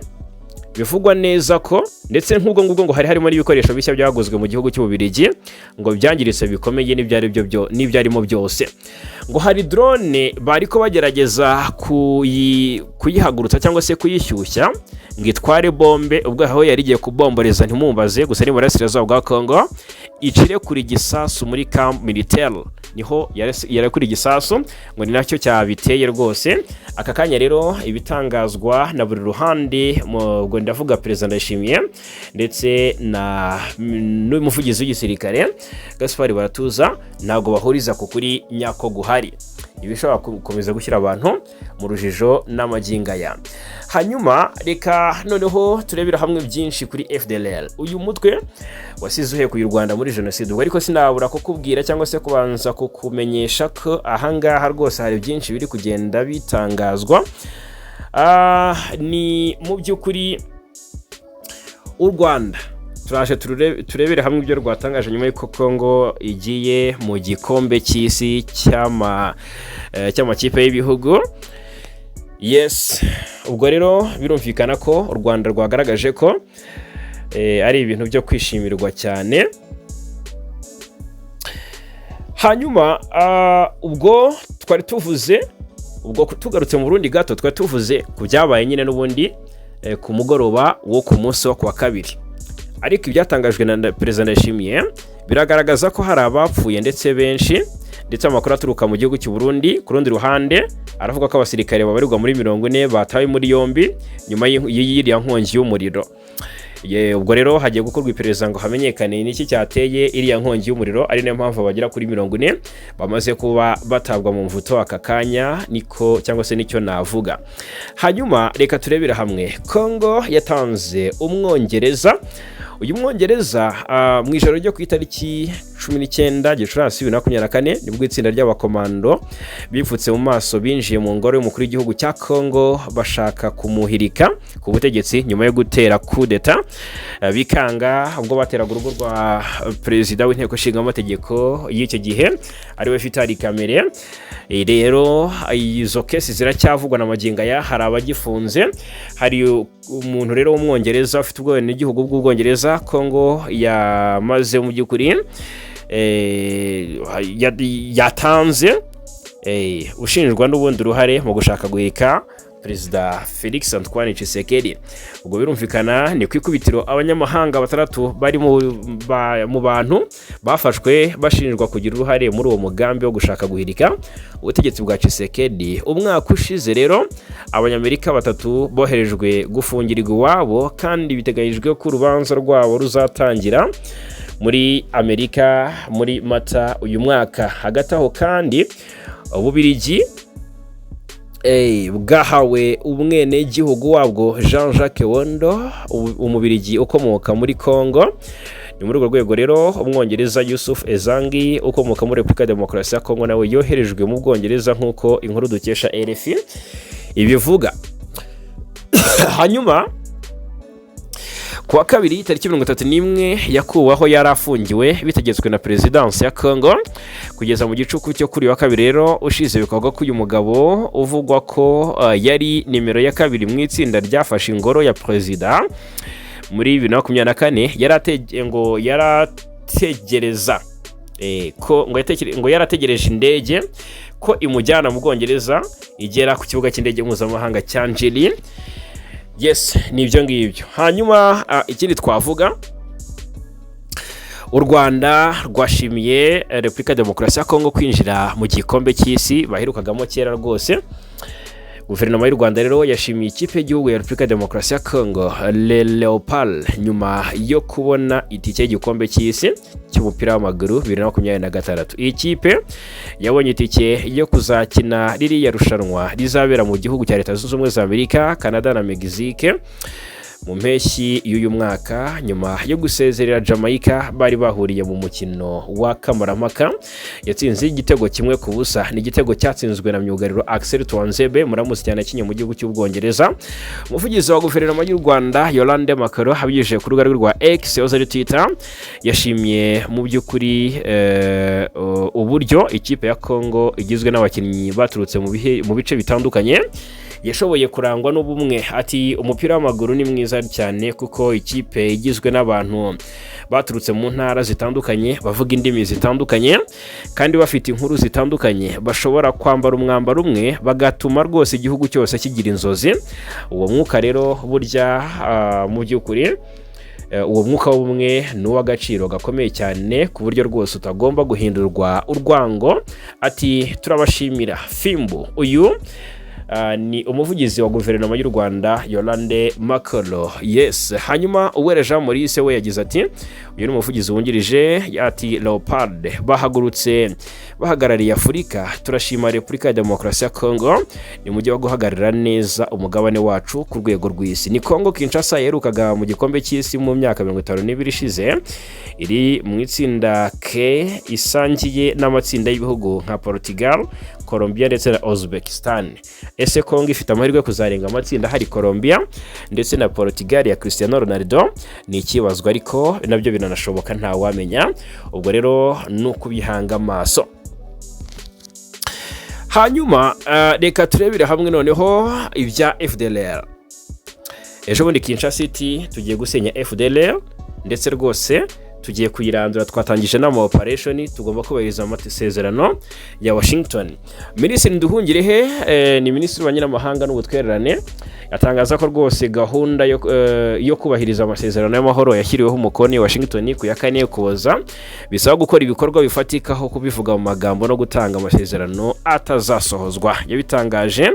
bivugwa neza ko ndetse nk'ubwo ngubwo ngo hari harimo n'ibikoresho bishya byaguzwe mu gihugu cy'Ububirigi, ngo byangiritse bikomeye n'ibyo ari byo n'ibyarimo byose. Ngo hari drone bari ko bagerageza kuyihagurutsa cyangwa se kuyishyushya ngo itware bombe, ubwo aho yari igiye kubomboreza ntimumbaze, gusa ni mu burasirazuba bwa Congo, icire kuri gisasu muri camp militaire, niho yarekura igisasu, ngo ni nacyo cyabiteye rwose. Aka kanya rero ibitangazwa na buri ruhande, ubwo ndavuga Perezida Ndayishimiye ndetse na n'umuvugizi w'igisirikare Gaspard Baratuza, ntabwo bahuriza ku kuri nyako guhari, ibishobora gukomeza gushyira abantu mu rujijo n'amagingo aya. Hanyuma reka noneho turebera hamwe byinshi kuri FDLR, uyu mutwe wasize uhekuye u Rwanda muri jenoside. Ubwo ariko sinabura kukubwira cyangwa se kubanza kukumenyesha ko ahangaha rwose hari byinshi biri kugenda bitangazwa. Ni mu by'ukuri u Rwanda turaje turebere hamwe ibyo rwatangaje nyuma y'uko Congo igiye mu gikombe cy'isi cy'amakipe y'ibihugu. Yes, ubwo rero birumvikana ko u Rwanda rwagaragaje ko ari ibintu byo kwishimirwa cyane. Hanyuma ubwo twari tuvuze, ubwo tugarutse mu Burundi gato, twari tuvuze ku byabaye nyine n'ubundi ku mugoroba wo ku munsi wo ku wa kabiri, ariko ibyatangajwe na Perezida Ndayishimiye biragaragaza ko hari abapfuye ndetse benshi. Ndetse amakuru aturuka mu gihugu cy'u Burundi ku rundi ruhande aravuga ko abasirikare babarirwa muri 40 batawe muri yombi nyuma y'iriya nkongi y'umuriro. Ubwo rero hagiye gukorwa iperereza ngo hamenyekane n'iki cyateye iriya nkongi y'umuriro, ari nayo mpamvu bagera kuri 40 bamaze kuba batabwa mu mvuto aka kanya, niko cyangwa se nicyo navuga. Hanyuma reka turebere hamwe, Congo yatanze Umwongereza. Uyu Mwongereza, mu ijoro ryo ku itariki 19 Gicurasi 2024, nibwo itsinda ry'abakomando bipfutse mu maso binjiye mu ngoro y'umukuru w'igihugu cya Congo bashaka kumuhirika ku butegetsi nyuma yo gutera kudeta bikanga, ubwo bateraga urugo rwa perezida w'inteko ishinga amategeko y'icyo gihe, ariwe Vital Kamerhe. Rero izo case ziracyavugwa na magingo aya, hari abagifunze. Hari umuntu rero w'Umwongereza ufite ubwenegihugu bw'Ubwongereza Congo yamaze mu by'ukuri yatanze, ushinjwa n'ubundi uruhare mu gushaka guhirika Perezida Felix Antoine Tshisekedi. Ubwo birumvikana ni ku ikubitiro abanyamahanga batandatu bari mu bantu bafashwe bashinjwa kugira uruhare muri uwo mugambi wo gushaka guhirika ubutegetsi bwa Tshisekedi. Umwaka ushize rero Abanyamerika batatu boherejwe gufungirwa iwabo, kandi biteganyijwe ko urubanza rwabo ruzatangira muri Amerika muri Mata uyu mwaka. Hagati aho kandi Ububirigi bwahawe umwenegihugu wabwo Jean Jacques Wondo, Umubirigi ukomoka muri Congo. Ni muri urwo rwego rero Umwongereza Yusuf Ezangi ukomoka muri Repubulika ya Demokarasi ya Congo nawe yoherejwe mu Bwongereza, nk'uko inkuru dukesha RFI ibivuga. Hanyuma Ku wa kabiri tariki 31 yakuwe aho yari afungiwe bitegetswe na perezidansi ya Congo kugeza mu gicuku cyo kuri uyu wa kabiri rero ushize. Bikorwa ko uyu mugabo uvugwa ko yari nimero ya kabiri mu itsinda ryafashe ingoro ya perezida muri 2024, ngo yarategereza ko ngo yarategereje indege ko imujyana mu Bwongereza igera ku kibuga cy'indege mpuzamahanga cya Njili. Yes, ni ibyo ngibyo. Hanyuma ikindi twavuga, u Rwanda rwashimiye Repubulika ya Demokarasi ya Kongo kwinjira mu gikombe cy'isi baherukagamo kera rwose. Guverinoma y'u Rwanda rero yashimiye ikipe y'igihugu ya Repubulika ya Demokarasi ya Kongo, Le Leopard, nyuma yo kubona itike y'igikombe cy'isi cy'umupira w'amaguru 2026. Iyi kipe yabonye itike yo kuzakina ririya rushanwa rizabera mu gihugu cya Leta Zunze Ubumwe za Amerika, Canada na Mexique mu mpeshyi y'uyu mwaka, nyuma yo gusezerera Jamaica bari bahuriye mu mukino wa kamarampaka yatsinze igitego 1-0. Ni igitego cyatsinzwe na myugariro Axel Tuanzebe, muramuzi cyane, akinye mu gihugu cy'Ubwongereza. Umuvugizi wa guverinoma y'u Rwanda, Yolande Makolo, abinyujije ku rubuga rwe rwa X yahoze ari Twitter, yashimye mu by'ukuri uburyo ikipe ya Congo igizwe n'abakinnyi baturutse mu bice bitandukanye yashoboye kurangwa n'ubumwe. Ati: "Umupira w'amaguru ni mwiza cyane kuko ikipe igizwe n'abantu baturutse mu ntara zitandukanye, bavuga indimi zitandukanye kandi bafite inkuru zitandukanye, bashobora kwambara umwambaro umwe bagatuma rwose igihugu cyose kigira inzozi. Uwo mwuka rero burya mu by'ukuri uwo mwuka w'ubumwe ni uw'agaciro gakomeye cyane ku buryo rwose utagomba guhindurwa urwango." Ati: "Turabashimira fimbo." Uyu ni umuvugizi wa guverinoma y'u Rwanda, Yolande Makolo. Yes. Hanyuma Uwera Jean Maurice we yagize ati, uyu ni umuvugizi wungirije, ati: "Leopard bahagurutse bahagarariye Afurika. Turashima Repubulika ya Demokarasi ya Congo, ni mujyi wo guhagararira neza umugabane wacu ku rwego rw'isi." Ni Congo Kinshasa yaherukaga mu gikombe cy'isi mu myaka 52 ishize. Iri mu itsinda K isangiye n'amatsinda y'ibihugu nka Portugal, Colombia ndetse na Uzbekistan. Ese Congo ifite amahirwe yo kuzarenga amatsinda hari Colombia ndetse na Portugal ya Cristiano Ronaldo? Ni ikibazwa, ariko nabyo binanashoboka, ntawamenya. Ubwo rero ni ukubihanga amaso. Hanyuma reka turebere hamwe noneho ibya FDLR. Ejo bundi Kinshasa City tugiye gusenya FDLR ndetse rwose tugiye kuyirandura, twatangije n'ama operation, tugomba kubahiriza amasezerano ya Washington. Minisitiri Nduhungirehe ni minisitiri w'ububanyi n'amahanga n'ubutwererane, atangaza ko rwose gahunda yo kubahiriza amasezerano y'amahoro yashyiriweho umukono i Washington ku ya 4 Ukuboza bisaba gukora ibikorwa bifatika aho kubivuga mu magambo no gutanga amasezerano atazasohozwa. Yabitangaje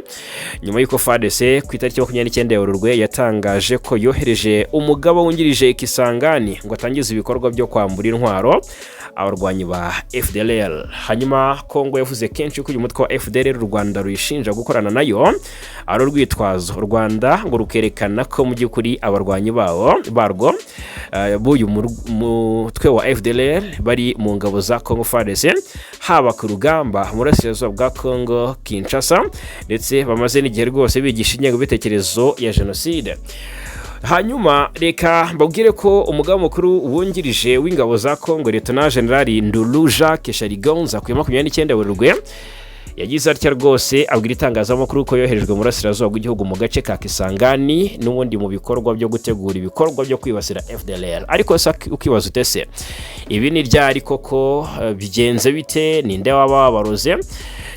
nyuma y'uko FARDC ku itariki 29 Werurwe yatangaje ko yohereje umugaba wungirije Kisangani ngo atangize ibikorwa byo kwambura intwaro abarwanyi ba FDLR. Hanyuma Kongo yavuze kenshi ko uyu mutwe wa FDLR u Rwanda ruyishinja gukorana nayo ari urwitwazo, u Rwanda ngo rukerekana ko mu by'ukuri abarwanyi bawo barwo b'uyu mutwe wa FDLR bari mu ngabo za Congo FARDC, haba ku rugamba mu burasirazuba bwa Congo Kinshasa, ndetse bamaze n'igihe rwose bigisha ingengabitekerezo ya jenoside. Hanyuma reka mbabwire ko umugaba mukuru wungirije w'ingabo za Congo, Lieutenant General Ndulu Jacques Sharigonza, ku ya 29 Werurwe yagize atya rwose abwira itangazamakuru ko yoherejwe mu burasirazuba bw'igihugu mu gace ka Kisangani n'ubundi mu bikorwa byo gutegura ibikorwa byo kwibasira FDLR. Ariko se ukibaza utese ibi ni ryari koko, bigenze bite, ninde waba wabaroze,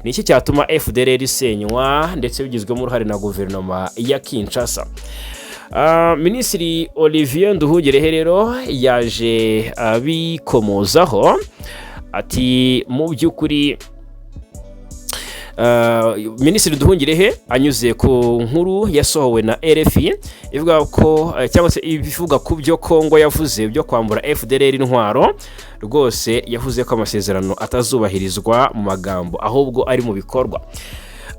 ni iki cyatuma FDLR isenywa ndetse bigizwemo uruhare na guverinoma ya Kinshasa? Minisitiri Olivier Nduhungirehe rero yaje abikomozaho ati mu by'ukuri Minisitiri Nduhungirehe anyuze ku nkuru yasohowe na RFI ivuga ko cyangwa se ivuga ku byo Kongo yavuze byo kwambura FDLR intwaro, rwose yavuze ko amasezerano atazubahirizwa mu magambo ahubwo ari mu bikorwa,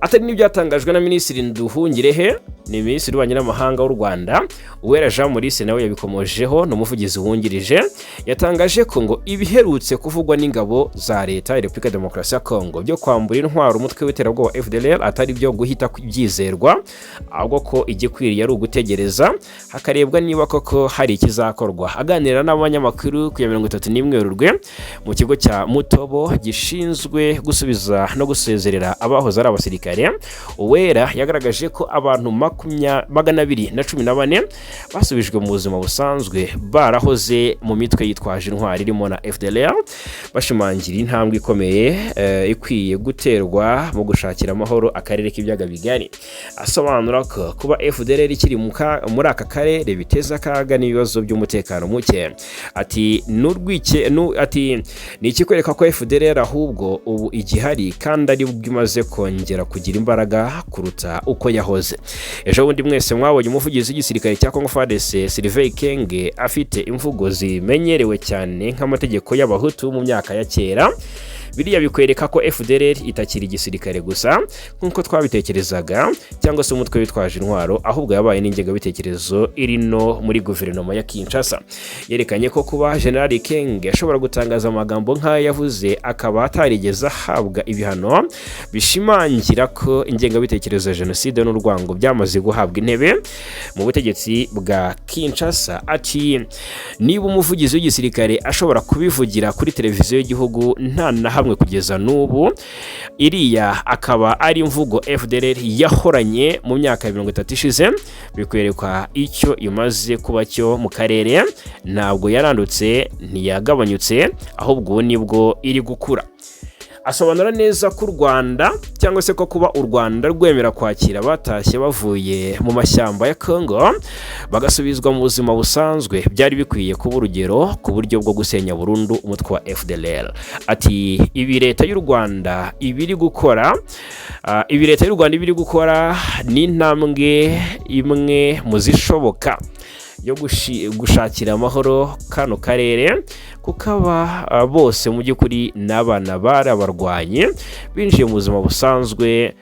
atari n'ibyatangajwe na Minisitiri Nduhungirehe. Ni Minisitiri w'Ububanyi n'Amahanga w'u Rwanda. Uwera Jean Maurice nawe yabikomojeho, ni umuvugizi wungirije. Yatangaje ko ngo ibiherutse kuvugwa n'ingabo za Leta ya Repubulika ya Demokarasi ya Kongo byo kwambura intwaro umutwe w'iterabwoba FDLR atari byo guhita byizerwa, ahubwo ko igikwiriye ari ugutegereza hakarebwa niba koko hari ikizakorwa. Aganira n'abanyamakuru ku ya 31 Werurwe mu kigo cya Mutobo gishinzwe gusubiza no gusezerera abahoze ari abasirikare, Uwera yagaragaje ko abantu 214 basubijwe mu buzima busanzwe barahoze mu mitwe yitwaje intwari irimo na FDLR, bashimangira intambwe ikomeye ikwiye guterwa mu gushakira amahoro akarere k'Ibiyaga Bigari. Asobanura ko kuba FDLR ikiri muri aka karere biteza akaga n'ibibazo by'umutekano muke. Ati n'urwike ati ni ikikwereka ko FDLR ahubwo ubu igihari kandi ari bwo imaze kongera kugira imbaraga kuruta uko yahoze. Ejo bundi mwese mwabonye umuvugizi w'igisirikare cya Congo FARDC, Sylvain Ekenge, afite imvugo zimenyerewe cyane nk'amategeko y'Abahutu mu myaka ya kera. Biriya bikwereka ko FDLR itakiri igisirikare gusa nk'uko twabitekerezaga cyangwa se umutwe witwaje intwaro, ahubwo yabaye n'ingengabitekerezo iri no muri guverinoma ya Kinshasa. Yerekanye ko kuba General Ekenge ashobora gutangaza amagambo nk'ayo yavuze akaba atarigeze ahabwa ibihano, bishimangira ko ingengabitekerezo ya jenoside n'urwango byamaze guhabwa intebe mu butegetsi bwa Kinshasa. Ati niba umuvugizi w'igisirikare ashobora kubivugira kuri televiziyo y'igihugu nta na hamwe kugeza n'ubu, iriya akaba ari imvugo FDLR yahoranye mu myaka 30 ishize, bikwereka icyo imaze kuba cyo mu karere. Ntabwo yarandutse, ntiyagabanyutse, ahubwo ubu nibwo iri gukura. Asobanura neza ko u Rwanda, cyangwa se ko kuba u Rwanda rwemera kwakira abatashye bavuye mu mashyamba ya Congo bagasubizwa mu buzima busanzwe, byari bikwiye kuba urugero ku buryo bwo gusenya burundu umutwe wa FDLR. Ati ibi leta y'u Rwanda ibiri gukora ibi leta y'u Rwanda ibiri gukora ni intambwe imwe mu zishoboka yo gushakira amahoro kano karere, kuko aba bose mu by'ukuri n'abana bari abarwanyi binjiye mu buzima busanzwe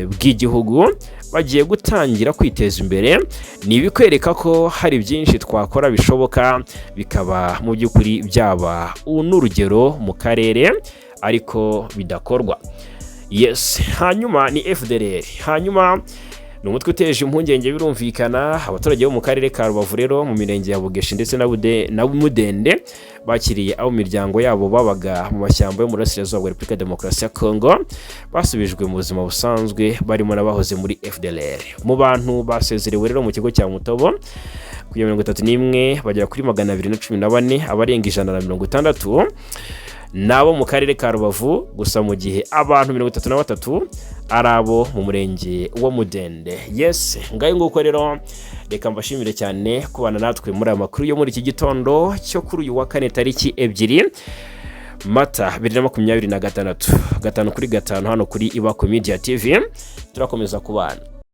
bw'igihugu, bagiye gutangira kwiteza imbere. Ni ibikwereka ko hari byinshi twakora bishoboka, bikaba mu by'ukuri byaba n'urugero mu karere, ariko bidakorwa. Yes, hanyuma ni FDLR, hanyuma ni umutwe uteje impungenge birumvikana abaturage bo mu karere ka Rubavu. Rero mu mirenge ya Bugeshi ndetse na Mudende bakiriye abo miryango yabo babaga mu mashyamba yo mu burasirazuba bwa Repubulika ya Demokarasi ya Kongo basubijwe mu buzima busanzwe, barimo n'abahoze muri FDLR. Mu bantu basezerewe rero mu kigo cya Mutobo ku ya 31 bagera kuri 214, abarenga 160 ni abo mu karere ka Rubavu gusa, mu gihe abantu 33 ari abo mu murenge wa Mudende. Yes, ngayo nguko rero. Reka mbashimire cyane kubana natwe muri aya makuru yo muri iki gitondo cyo kuri uyu wa kane, tariki 2 Mata 2026. Gatanu kuri gatanu hano kuri Ibako Media TV, turakomeza kubana.